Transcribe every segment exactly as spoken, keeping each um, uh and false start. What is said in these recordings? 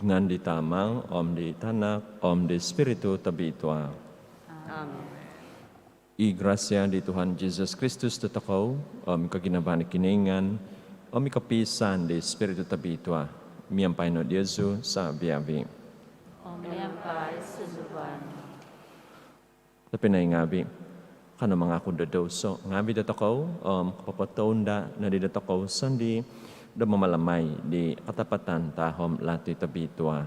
Ngaan di Tama, om di Tanak, om di Spiritu Tobitua. Amin. I grasia di Tuhan Jesus Kristus dotokou, om koginavaan di Kinoingan, om i kopiisaan di Spiritu Tobitua, miampai no diozu savi-avi. Om miampai sunduvan nu. Tobpinai ngaavi, kanou mangakun do douso ngaavi dotokou, om kopopotounda nodi dotokou sondii do mamalamai di katapatan tahom lati tobitua.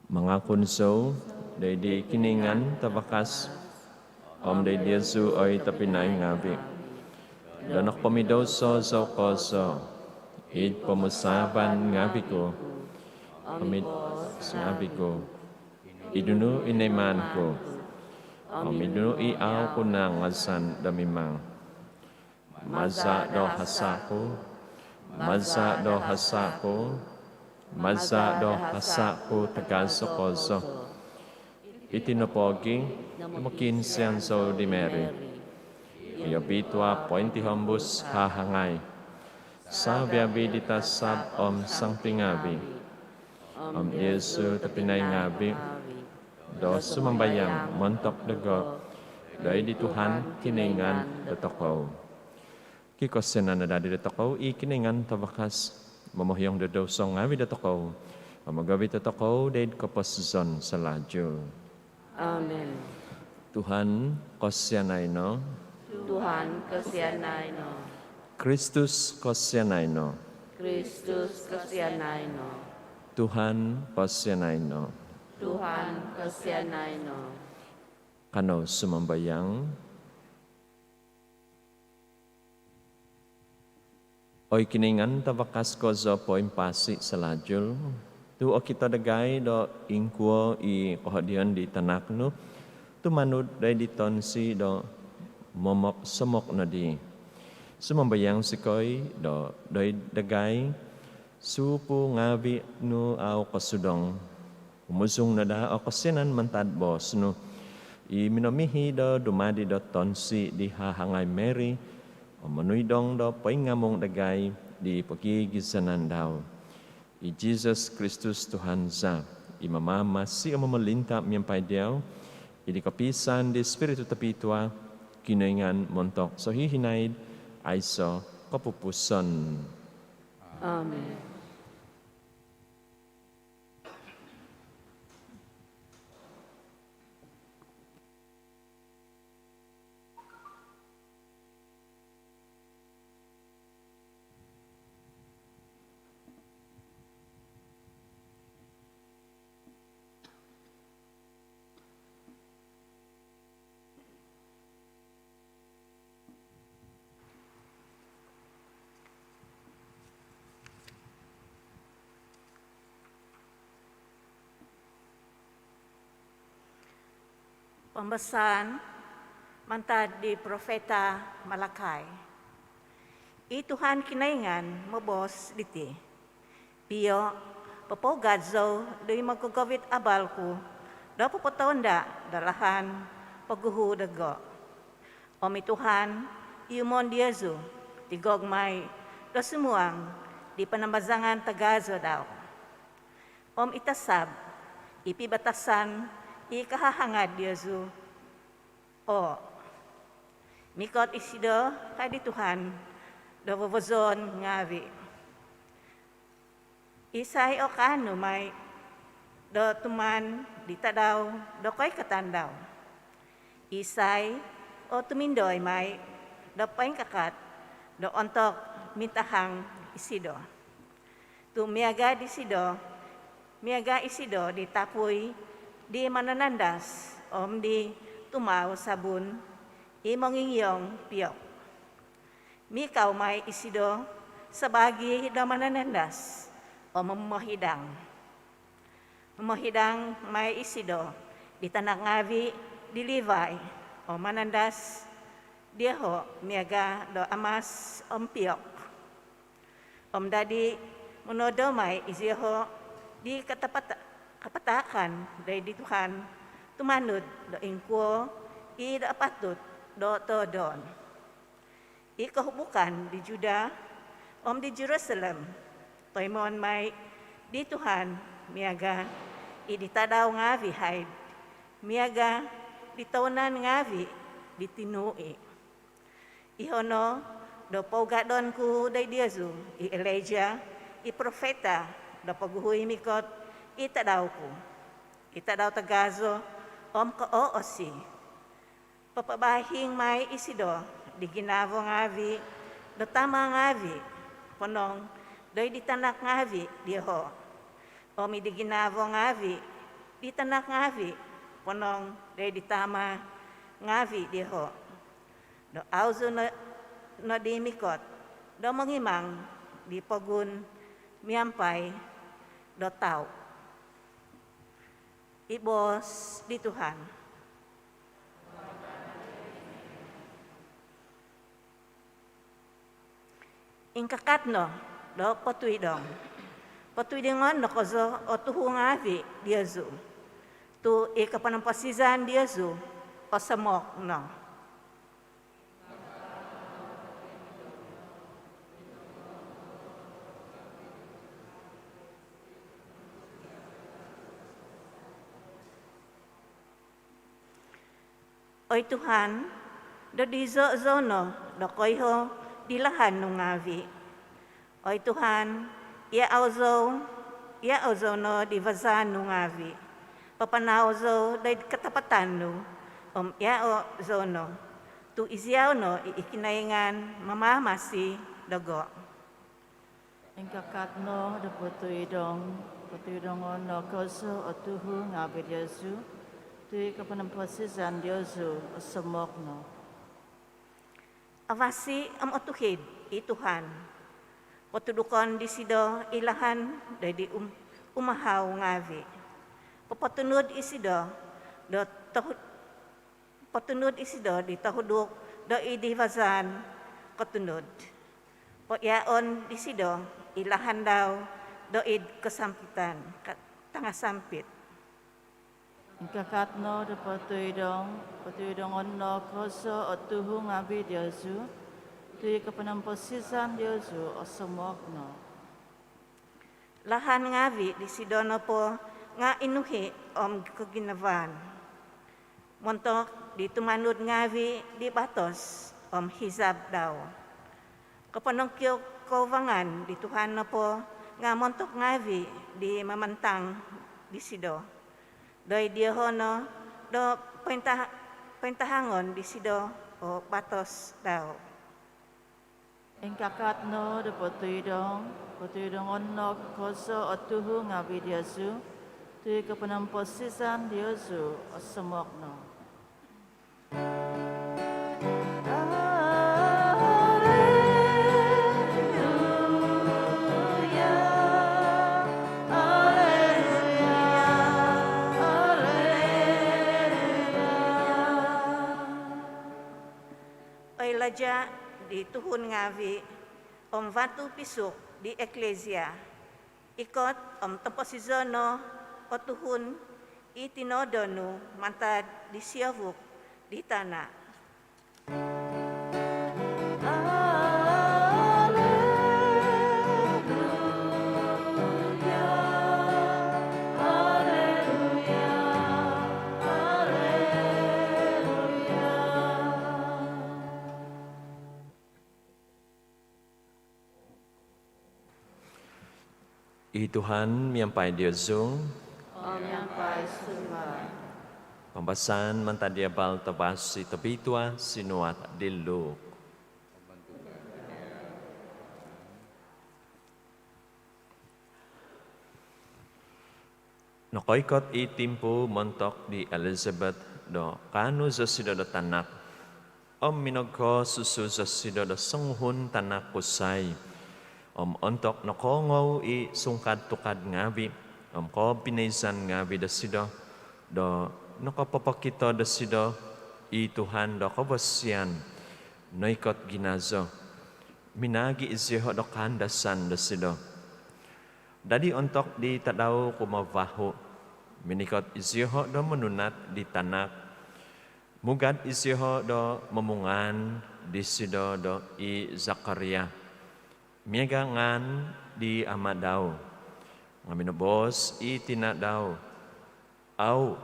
Mangakun zou doid di Kinoingan Tavakas, om doid diozu oi tobpinai ngaavi, do nokopomidouso zou kozo, id pomusaavan ngaavi ku, om id boos ngaavi ku, id nunu i noimaan ku, om id nunu i au ku nangazan do mimang. Maza do hasa ku, maza do hasa ku, maza do hasa ku tagazo kozo. Iti nopo gi, mokiinsian zou di Mary i obitua pointihombus hahangai, savi-avi di tasab om sangti ngaavi, om diozu tobpinai ngaavi, do sumambayang montok dogo doid di Tuhan Kinoingan dotokou. Kikosianan no daa dotokou i Kinoingan Tavakas, momohiong do douso ngaavi dotokou, om mogovit dotokou doid koposizon salajul. Amin. Tuhan, kosianai no. Tuhan, kosianai no. Kristus, kosianai no. Kristus, kosianai no. Tuhan, kosianai no. Tuhan, kosianai no. Kanou sumambayang. Oi Kinoingan Tavakas kozo poimpasi salajul, tu okito dagai do ingkuo i kohodion di Tanak nu tumanud doid di tonsi do momok somok nodi. Sumambayang zikoi do doid dagai supu ngaavi nu au kosudong, umuzung no daa o kosianan mantad boos nu i minomihi do dumadi do tonsi di hahangai Mary, om monuidong do poingamung dagai di pogigisanan dau. I Jesus Kristus Tuhan za, i mamamasi om momolinta miampai diau, id di kopiisaan di Spiritu Tobitua, Kinoingan montok sohihinaid aiso kopupuson. Amin. Pambasaan mantad di profeta Malakai. I Tuhan Kinoingan moboos diti: Pio, popougad zou di mogogovit abal ku do popotounda do lahan poguhu dogo. Om i Tuhan iumon diozu tigog mai do sumuang di panambazangan tagazo dau. Om i tasab i pibatasan i kahahangad diozu, o, mikot isido, ka di Tuhan do vovozoon ngaavi. Isai o kaanu mai do tuman di tadau do koikatan dau? Isai o tumindoi mai do poingkakat do ontok mintahang isido? Tu miaga disido, miaga isido di tapui di mananandas om di tumau sabun i mongingiong piok. Mikau mai isido sabaagi do mananandas om momohidang. Momohidang mai isido di tanak ngaavi di Livai om manandas dioho miaga do amas om piok. Om dadi monodo mai izioho di katapata-, kapataakan doid di Tuhan tumanud do ingkuo i do apatut do toodoon. I kohubukan di Judah om di Jerusalem toimoon mai di Tuhan miaga i di tadau ngaavi haid, miaga di tounan ngaavi di tinuu i. Iho no do pougadon ku doid diozu i Elijah i profeta do poguhu i mikot i tadau ku, i tadau tagazo om kooosi. Papabahing mai isido di ginavo ngaavi do tama ngaavi ponong doid di tanak ngaavi dioho, om i di ginavo ngaavi di tanak ngaavi ponong doid di tama ngaavi dioho, do au zou no, nodi mikot do mongimang di pogun miampai do tau. I boos di Tuhan. Ingkakat no do potuidong. Potuidongon no kozo o tuhu ngaavi diozu, tu i koponomposizan diozu osomok no. Oi Tuhan, do dizo zou no do koiho di lahan nu ngaavi. Oi Tuhan, iaau zou, iaau zou no di vazaan nu ngaavi. Papanau zou doid katapatan nu om iaau zou no, tu iziau no i Kinoingan mamamasi dogo. Ingkakat no do potuidong. Potuidongon no kozo o tuhu ngaavi diozu, tu i koponomposizan diozu osomok no. Avasi om otuhid i Tuhan. Potudukon disido i lahan doid di um, umahau ngaavi. Popotunud isido do tohu, potunud isido di tohuduk doid di vazaan kotunud. Poiaon disido i lahan dau doid kosampitan, ka, tangasampit. Ingkakat no do potuidong. Potuidongon no kozo o tuhu ngaavi diozu, tu i koponomposizan diozu osomok no. Lahan ngaavi disido nopo nga inuhi om koginavaan montok di tumanud ngaavi di batos om hizab dau. Koponongkiokouvangan di Tuhan nopo nga montok ngaavi di mamantang disido. Doid dioho no do pointa, pointahangon disido o batos dau. Ingkakat no do potuidong. Potuidongon no kozo o tuhu ngaavi diozu, tu i koponomposizan diozu osomok no. Alleluia, alleluia, alleluia. Oi laja di tuhun ngaavi om vatu pisuk di eklesia, ikot om tomposizo no o tuhun i tinodo nu mantad di siovuk di tana. Alleluia, alleluia, alleluia. I Tuhan miampai diozu. Om miampai sunduvan. Pambasaan mantad di Abal Tavasi Tobitua sinuat di Luke. Nokoikot i timpu montok di Elizabeth do kaanu zosido do tanak. Om minogkosusu zosido do songuhun tanak kusai. Om ontok nokoongou i sungkad-tukad ngaavi om kobpinaizan ngaavi dosido do nokopopokito dosido i Tuhan do kobosian noikot ginazo, minaagi izioho do kaandasan dosido. Dadi ontok di tadau kumavahu, minikot izioho do monunat di tanak. Mugad izioho do momungaan disido do i Zakaria miaga ngaan di ama' dau. Nga' minoboos i tina' dau, "Au',"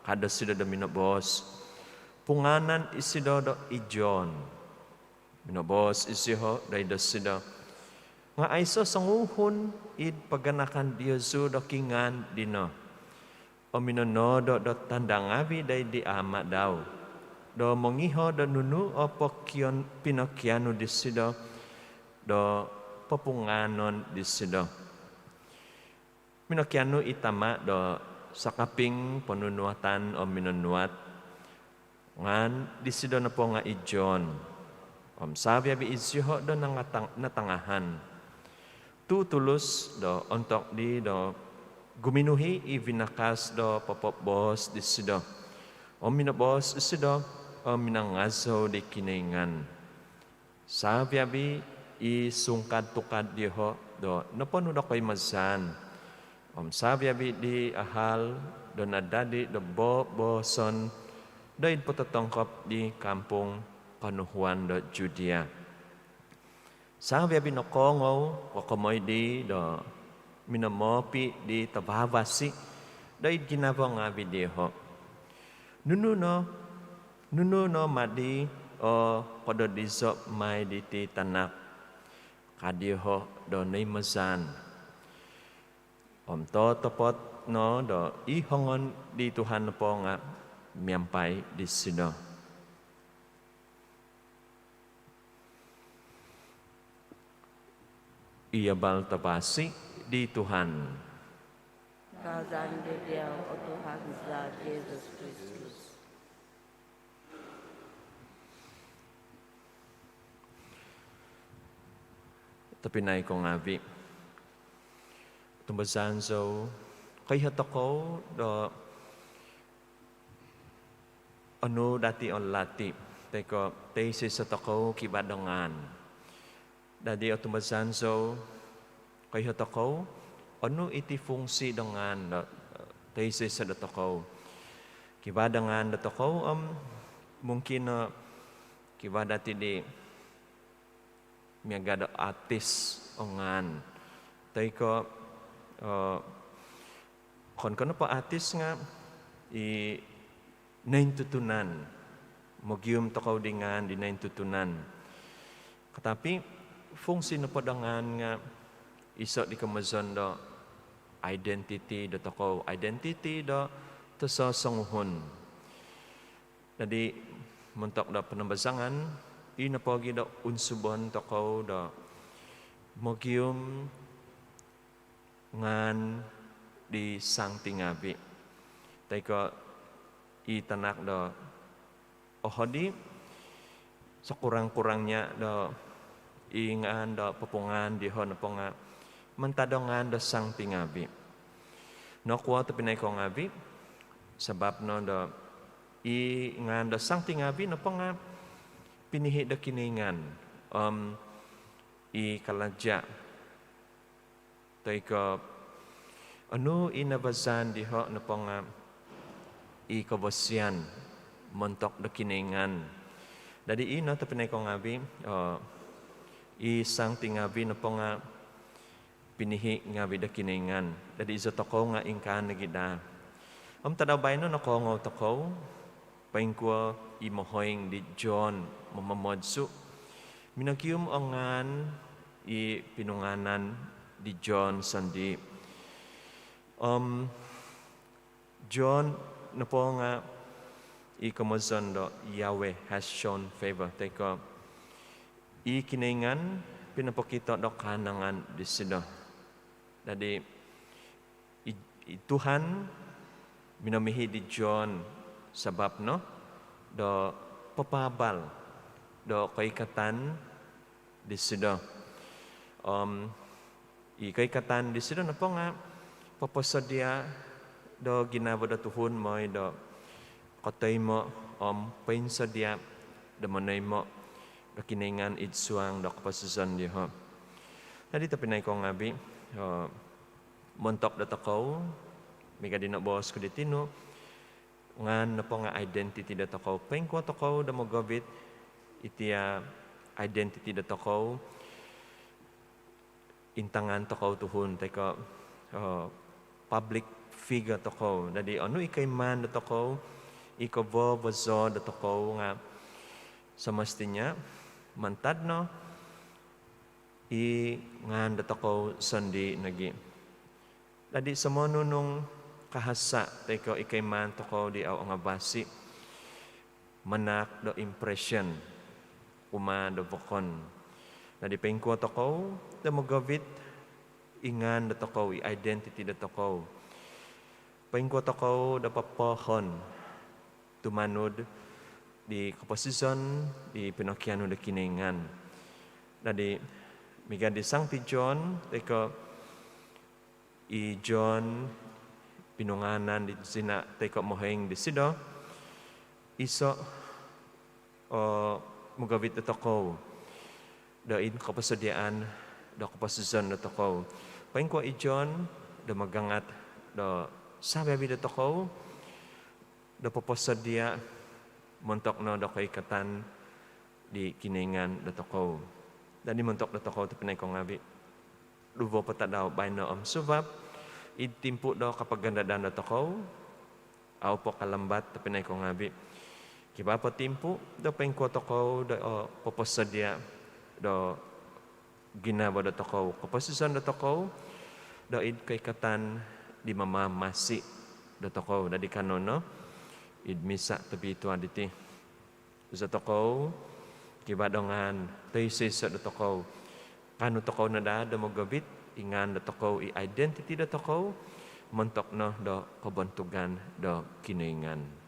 ka dosido do minoboos, "pungaanan isido do i John." Minoboos isido doid dosido, "Nga' aiso' songuhun id paganakan diozu do kingaan dino." Om minonodo' do tanda' ngaavi' doid di ama' dau do mongiho' do nunu o pokion- pinokianu disido do popungaanon disido. Minokianu i tama' do sakaping ponunuatan om minonuat, "Ngaan disido nopo nga' i John." Om savi-avi' iziho' do nangatang- natangahan. Tu' tulus do ontok di do guminuhi' i vinakas do popoboos disido. Om minoboos isido om minangazou di Kinoingan. Savi-avi' i sungkad-tukad dioho' do noponu' do koimazaan. Om savi-avi' di ahal do nadadi do bo- booson doid pototongkop di kampung konuhuan do Judia. Savi-avi' nokoongou kokomoi di do minomoopi' di tavavasi doid ginavo ngaavi' dioho'. "Nunu no, nunu no madi o kododizo' mai diti tanak?" ka dioho' do noimazaan. Om totopot no do i hongon di Tuhan nopo nga' miampai disido. I abal tavasi di Tuhan. Kaazan do diau, o Tuhan za Jesus Kristus. Tobpinai ko ngaavi', tumbazaan zou, koiho tokou do onu dati o lati toi ko' toiso-iso tokou kivaa do ngaan. Dadi o tumbazaan zou, koiho tokou onu iti fungsi do ngaan do toiso-iso do tokou. Kivaa do ngaan do tokou om mungkin no kivaa dati di miaga do artis o ngaan. Toi ko', eh, okon ko' nopo artis nga' i nointutunan. Mogium tokou di ngaan di nointutunan. Katapi fungsi nopo do ngaan nga' iso' di komozon do identiti do tokou, identiti do tososonguhun. Dadi montok do panambazangan, i nopo gi do unsubon tokou do mogium ngaan di sangti ngaavi'. Toi ko' i tanak do ohodi, sekurang-kurangnya do i ngaan do popungaan dioho' nopo nga' mantad do ngaan do sangti ngaavi'. Nokuo tobpinai ko ngaavi'? Sabap no do i ngaan do sangti ngaavi' nopo nga' pinihi' do Kinoingan. Om i kalaja' toi ko' onu i nabazaan dioho' nopo nga' i kobosian montok do Kinoingan. Dadi ino tobpinai ko ngaavi', eh, i sangti ngaavi' nopo nga' pinihi' ngaavi' do Kinoingan. Dadi izo tokou nga' ingkaa nogi daa. Om tadau baino nokoongou tokou poingkuo i mohoing di John momomodsu'. Minogium o ngaan i pinungaanan di John sondii'. Om John nopo nga' i komozon do Yahweh has shown favor, toi ko' i Kinoingan pinopokito do kaanangan disido. Dadi i, i Tuhan minomihi' di John sabap no do papaabal do koikatan disido. Om i koikatan disido nopo nga' poposodia' do ginavo do tuhun moi do kotoimo' om poinsodia' do monoimo' do Kinoingan id suang do koposizon dioho'. Dadi tobpinai ko ngaavi', eh, montok do tokou, miaga di noboos ku di tinu, ngaan nopo nga' identiti do tokou. Poingkuo tokou do mogovit iti, ah, identiti dotokou, intangan tokou tuhun toi ko', eh, public figure tokou. Dadi' onu i koimaan dotokou, i kobobozo dotokou nga' semestinya mantad no i ngaan dotokou sondii' nogi'. Dadi' somonunung kahasa' toi ko' i koimaan tokou di au' ongobasi', manahak do impression kumaa do vokon. Dadi' poingkuo tokou do mogovit i ngaan dotokou, i identiti dotokou? Poingkuo tokou do popoohon tumanud di koposizon di pinokianu do Kinoingan? Dadi' miaga di Sangti John toi ko' i John pinungaanan di zina' toi ko' mohoing disido, iso' o mogovit dotokou do id koposodiaan do koposizon dotokou. Poingkuo i John do magangat do sabi-abi dotokou do poposodia' montok no do koikatan di Kinoingan dotokou. Dadi' montok dotokou tobpinai ko' ngaavi', duvo po tadau, baino om suvab, id timpu do kapagandadan dotokou, au' po kalambat tobpinai ko' ngaavi'. Kivaa po timpu do poingkuo tokou do, o, poposodia' do ginavo dotokou, koposizon dotokou do id koikatan di mamamasi dotokou. Dadi' kanou no id misa' tobitua diti, iso tokou kivaa do ngaan toiso-iso dotokou, kaanu tokou no daa do mogovit i ngaan dotokou, i identiti dotokou, montok no do kobontugan do Kinoingan.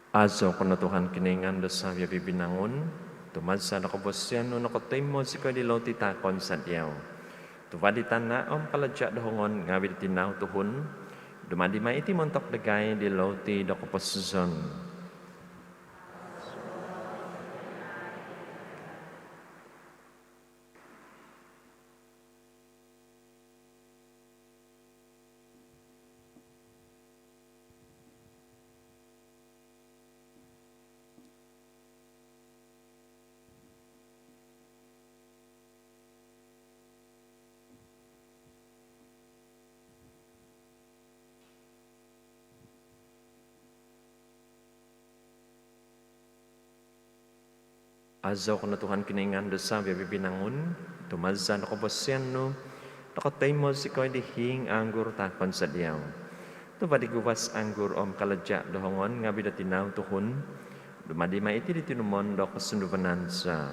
Aazou ko no Tuhan Kinoingan do savi-avi' binangun, tu maza' do kobosian nu nokotoimo zikoi di loti taakon za diau. Tuva' di tana' om kalaja' do hongon ngaavi' do tinau tuhun, dumadi mai iti montok dagai di loti do koposizon. Aazou ko no Tuhan Kinoingan do savi-avi' binangun, tu maza' do kobosian nu nokotoimo zikoi di hiing anggur taakon za diau. Tuva' di guvas anggur om kalaja' do hongon ngaavi' do tinau tuhun, dumadi mai iti di tinumon do kosunduvanan za.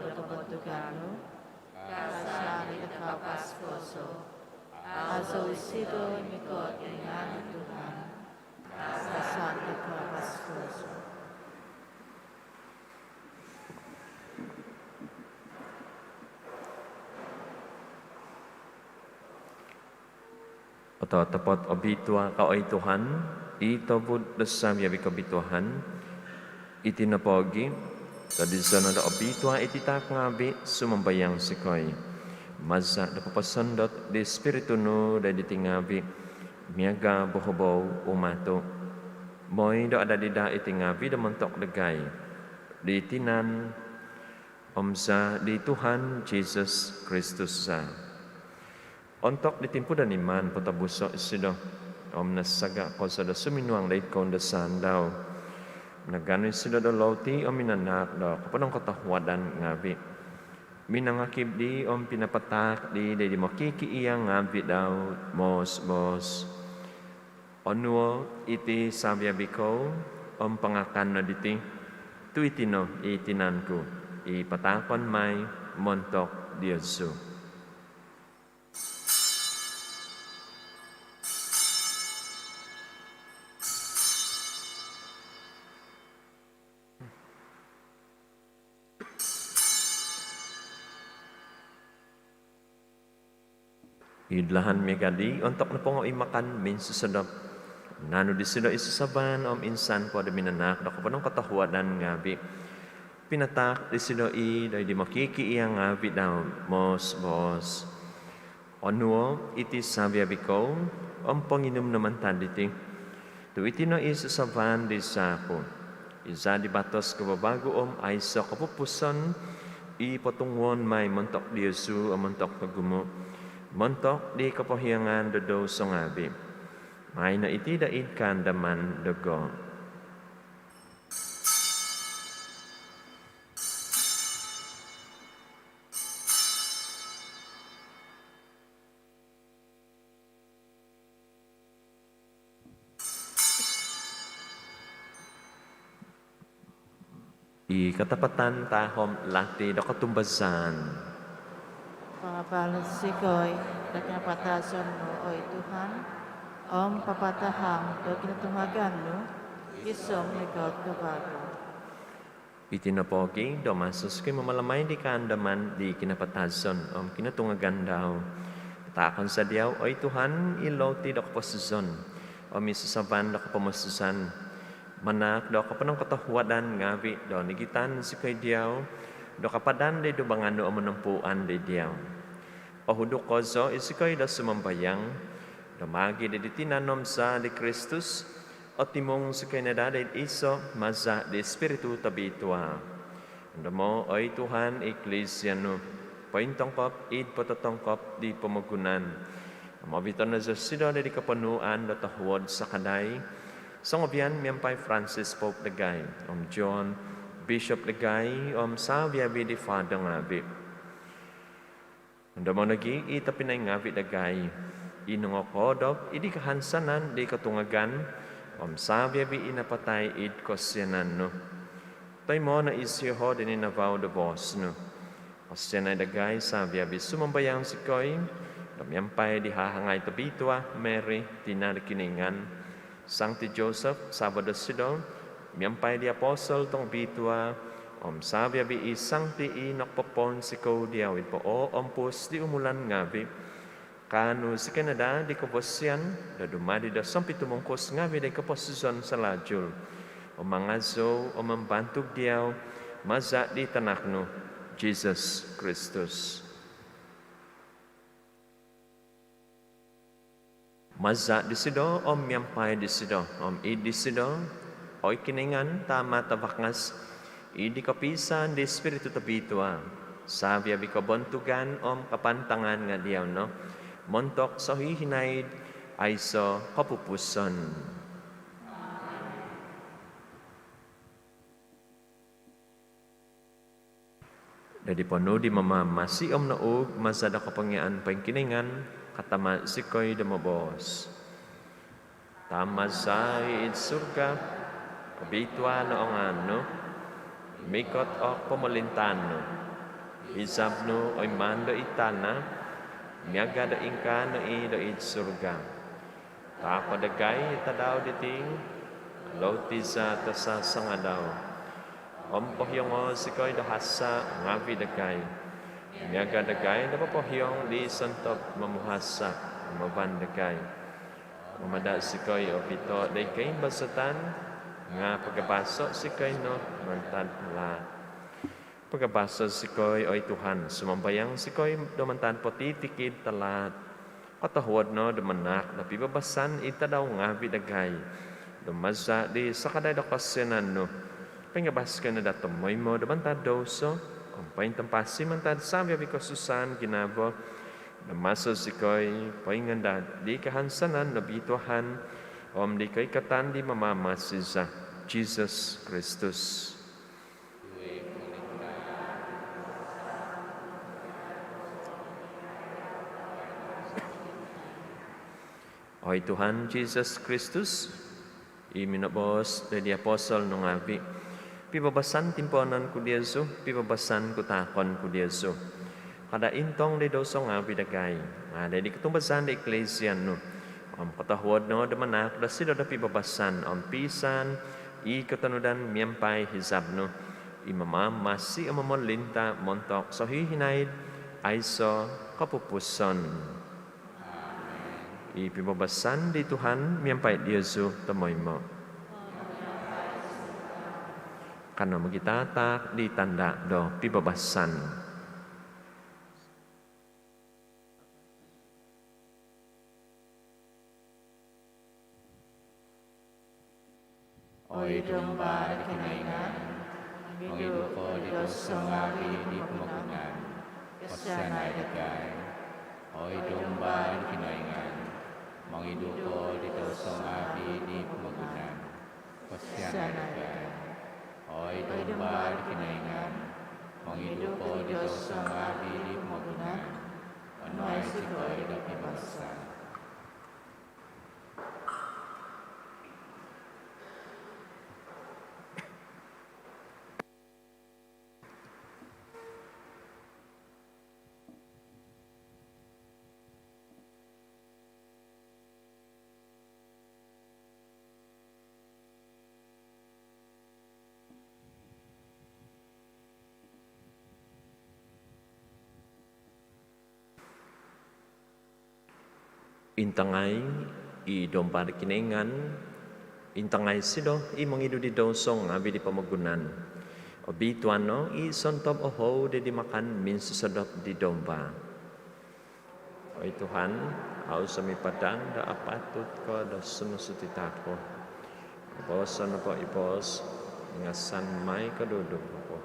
do kobontugan nu, kaazaan di takapas kozo, aazou isido mikot id ngaan di Tuhan, kaazaan di takapas kozo. Ototopot obitua' ko oi Tuhan, i tobud do savi-avi' kobituaan. Iti nopogi', do dizono' do obitua' iti taak ngaavi', sumambayang zikoi, maza' do poposondot di Ispiritu nu do id iti ngaavi', miaga' bohobou umatu', moi do adadi daa iti ngaavi' do montok dagai di tinan om zaa di Tuhan Jisus Kristus za. Ontok di timpu do niman potobuso' isido om nasaga' kozo do suminuang do id koundasaan dau, naganu isido do louti om minanaak do koponongkotohuadan ngaavi', minangakib di om pinapataak di do id mokikiia' ngaavi' dau, moos-boos: Onuo' iti savi-avi' kou om pangakan no diti, tu' iti no i tinan ku i pataakon mai montok diozu. Id lahan miaga' di, ontok nopongo i makan minsosodop, nanu disido i sasaban om insan po do minanaak do koponongkotohuadan ngaavi', pinataak disido i do id mokikiia' ngaavi' dau, moos-boos: Onuo' iti savi-avi' kou om ponginum no mantad diti, tu' iti no i sasaban di zaa ku, i zaa di batos kavavagu om aiso' kopupusan, i potunguon mai montok diozu om montok togumu', montok di kopohiangan do douso ngaavi'. Maai no iti do id kaandaman dogo. I katapatan tahom lati do kotumbazaan. Pangabal zikoi do kinapatazon nu, oi Tuhan, om papatahang do kinotungagan nu, gisom mikot ko vagu. Iti nopogi do maso zikoi mamalamai di kaandaman di kinapatazon om kinotungagan dau, taakon za diau, oi Tuhan, i loti do koposizon om i sasaban do kopomosizan, manaak do koponongkotohuadan ngaavi' do nigitan zikoi diau do kapadan di dumbangan nu om monompuan di diau. Ohuduk kozo izikoi do sumambayang do maagi di tinan om zaa di Kristus, otimung zikoi no daa di iso maza' di Spiritu Tobitua. Ondomo', oi Tuhan, i Iklisia nu pointongkop id pototongkop di pomogunan om ovito' no zosido di koponuan do tohuod sakadai songovian miampai Francis Pope dagai om John Bishop dagai om savi-avi di Father ngaavi'. Ondomo' nogi' i tobpinai ngaavi' dagai i nongokoodop id kahansanan di kotungagan om savi-avi i napatai id kosianan nu. Toimo' no isioho' di ninavau do boos nu. Kosianai dagai savi-avi, sumambayang zikoi do miampai di hahangai tobitua Mary, tina' do Kinoingan, Sangti Joseph savo' dosido, miampai di apostol tongobitua om savi-avi i sangti i nokopopounsikou diau id pooompus di umulan ngaavi', kaanu zikoi no daa di kobosian do dumadi do sompitumungkus ngaavi' di koposizon salajul om mangazou om mambantug diau maza' di tanak nu Jisus Kristus. Maza' disido om miampai disido om id disido, oi Kinoingan Tama' tavakas, id kopiisaan di Spiritu Tobitua, savi-avi kobontugan om kapantangan nga' diau no montok sohihinaid aiso' kopupuson. Do id ponuu di Mamamasi om nouug maza' do kopongiaan poingkinoingan, katama' zikoi do moboos: Tama' za i id surga, obitua no o ngaan nu, mikot o pomolintaan nu, hizab nu oimaan do id tana' miaga' do ingkaa no i do id surga. Taako' dagai tadau diti loti za tasasangadau. Om pohiongo' zikoi do hasa' ngaavi' dagai miaga' dagai do popohiong di sontob momuhasa' humaban dagai. Om mada' zikoi ovito' do id koimbazatan, nga' pagabaso' zikoi no mantad talaat. Pagabaso' zikoi, oi Tuhan, sumambayang zikoi, do mantad potitikid talaat. Kotohuod no do manaak do pibabasan id tadau ngaavi' dagai, do maza' di sakadai do kosianan nu, poingabas zikoi no daa tomoimo do mantad douso om pointampasi mantad savi-avi kosusaan ginavo, do maso zikoi poingandad di kahansanan nobi Tuhan om di koikatan di Mamamasi za, Jisus Kristus. Oi Tuhan Jisus Kristus, i minoboos do di apostol nu ngaavi', pibabasan timpoonon ku diozu, pibabasan ku taakon ku diozu. Kada' intong di douso ngaavi' dagai, nga' di kotumbazaan di Iklisia nu. Om kotohuod no do manaak dosido do pibabasan om piisaan i kotonudan miampai hizab nu, i mamamasi om momolinta' montok sohihinaid aiso' kopupuson. I pibabasan di Tuhan miampai diozu tomoimo. Kanou mogitataak di tanda' do pibabasan. Oi Dumba do Kinoingan, mongidu' ko di douso ngaavi' di pomogunan, kosianai dagai. Oi Dumba do Kinoingan, mongidu' ko di douso ngaavi' di pomogunan, kosianai dagai. Oi Dumba do Kinoingan, mongidu' ko di douso ngaavi' di pomogunan, onuai zikoi do pibabasan. Intangai i Domba' do Kinoingan, intangai isido i mongidu di douso ngaavi' di pomogunan. Obituanan no i sontob ohou di makan minsosodop di Domba'. Oi Tuhan, au zou sumipadan do apatut ko do sunusutita' ku. Booso' nopo i boos, ingasan mai koduduvo ku.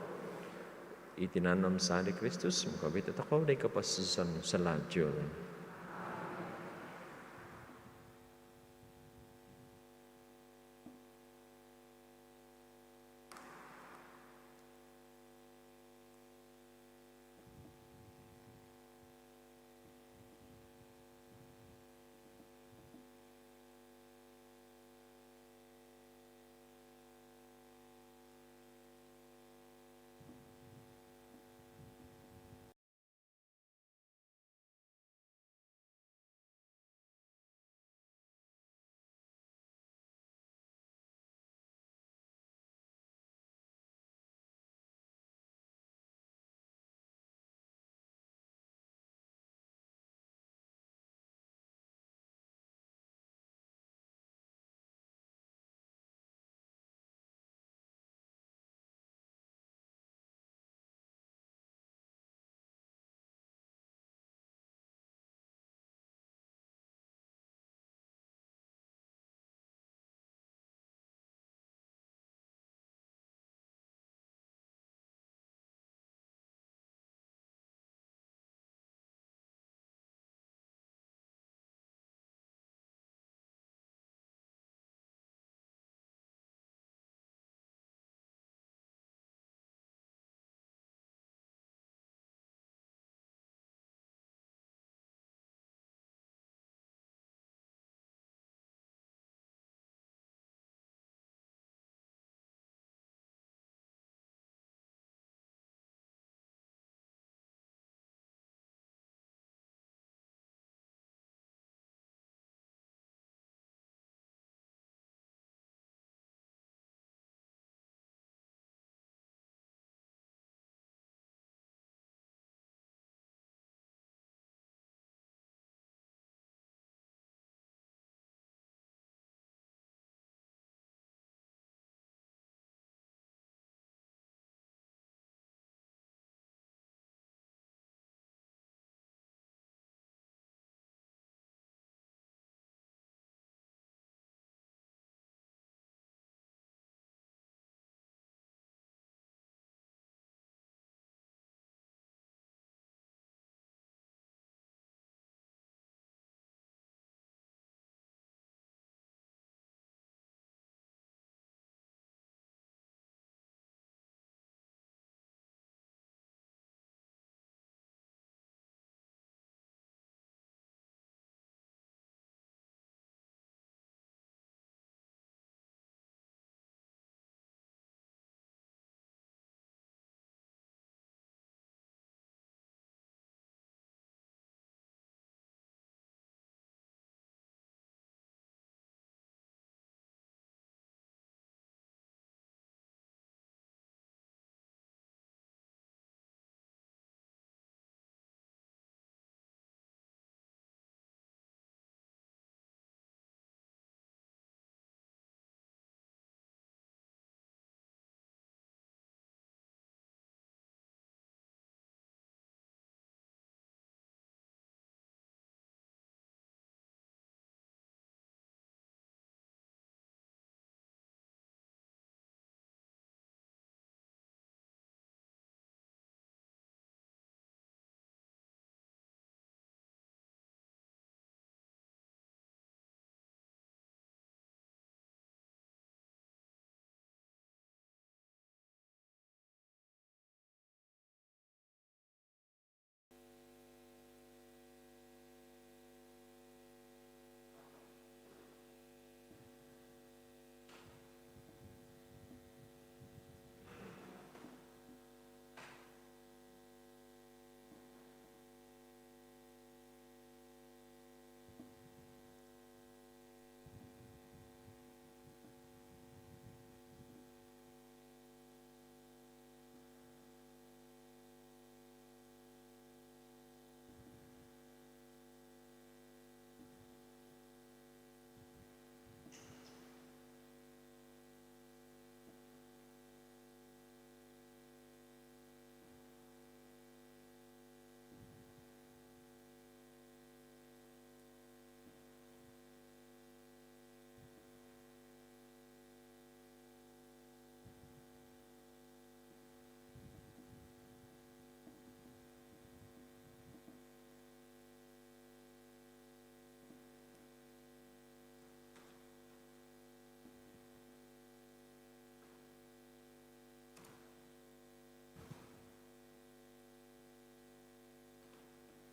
I tinan om zaa' di Kristus mangkabit tokou di koposizon salajul.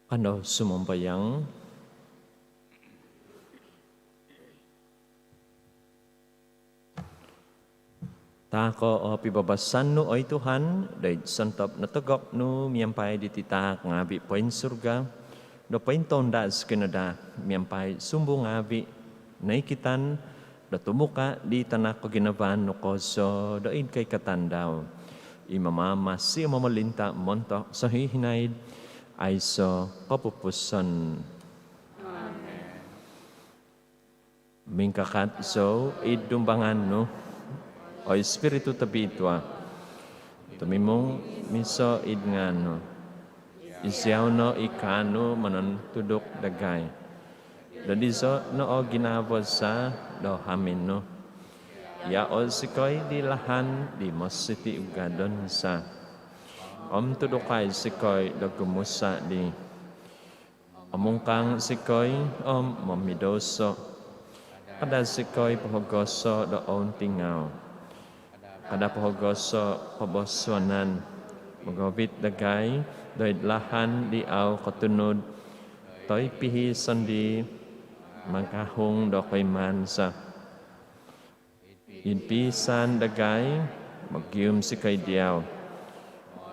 Kanou sumambayang. Taako o pibabasan nu, oi Tuhan, doid sontob notogok nu miampai diti taak ngaavi' poinsurga, do pointounda' zikoi no daa miampai sumbu ngaavi' noikitan do tumuka' di tanak koginavaan nu kozo doid koikatan dau, i mamaamasi om momolinta' montok sohihinaid aiso' kopupuson. Amen. Mingkakat zou id dumbangan nu, oi Spiritu Tobitua, tumimung miso id ngaan nu. Iziau no i kaanu monontuduk dagai. Dodizo no o ginavo za do hamin nu. Iao' zikoi di lahan di mositi ugadon za. Om tudukai zikoi do gumusa' di. Omungkang zikoi om momidouso. Kada' zikoi pohogoso' do ountingau. Kada' pohogoso' kobosuanan. Mogovit dagai doid lahan di au kotunud. Toi pihi sondii' magahung do koimaan za. Id piisaan dagai, mogium zikoi diau.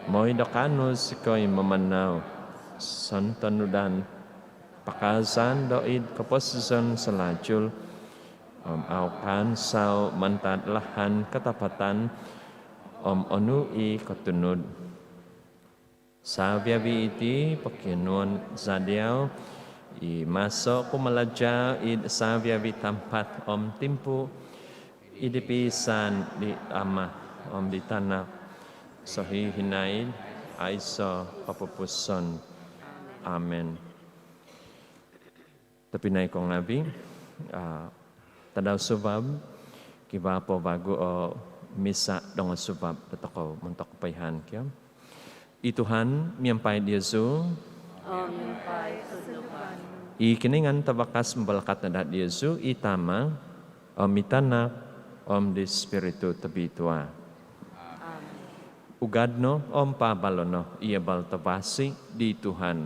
Moi do kaanu zikoi mamanau. Sontonudan, pakaazan doid koposizon salajul. Om au kaansau mantad lahan katapatan. Om onu i kotunud. Savi-avi iti pokionuon za diau, i maso kumalaja id savi-avi tampat om timpu, id piisaan di Tama om di Tanak, sohihinaid aiso' kopupuson. Amen. Tobpinai ko ngaavi', ah, tadau suvab, kivaa po vagu o misa dongosuvab dotokou montok kopoihaan kio. I Tuhan miampai diozu. Om miampai sunduvan nu. I Kinoingan Tavakas mambalakat no daa diozu, i Tama, om i Tanak, om di Spiritu Tobitua. Amen. Ugad no om paabalo' no i abal tavasi di Tuhan.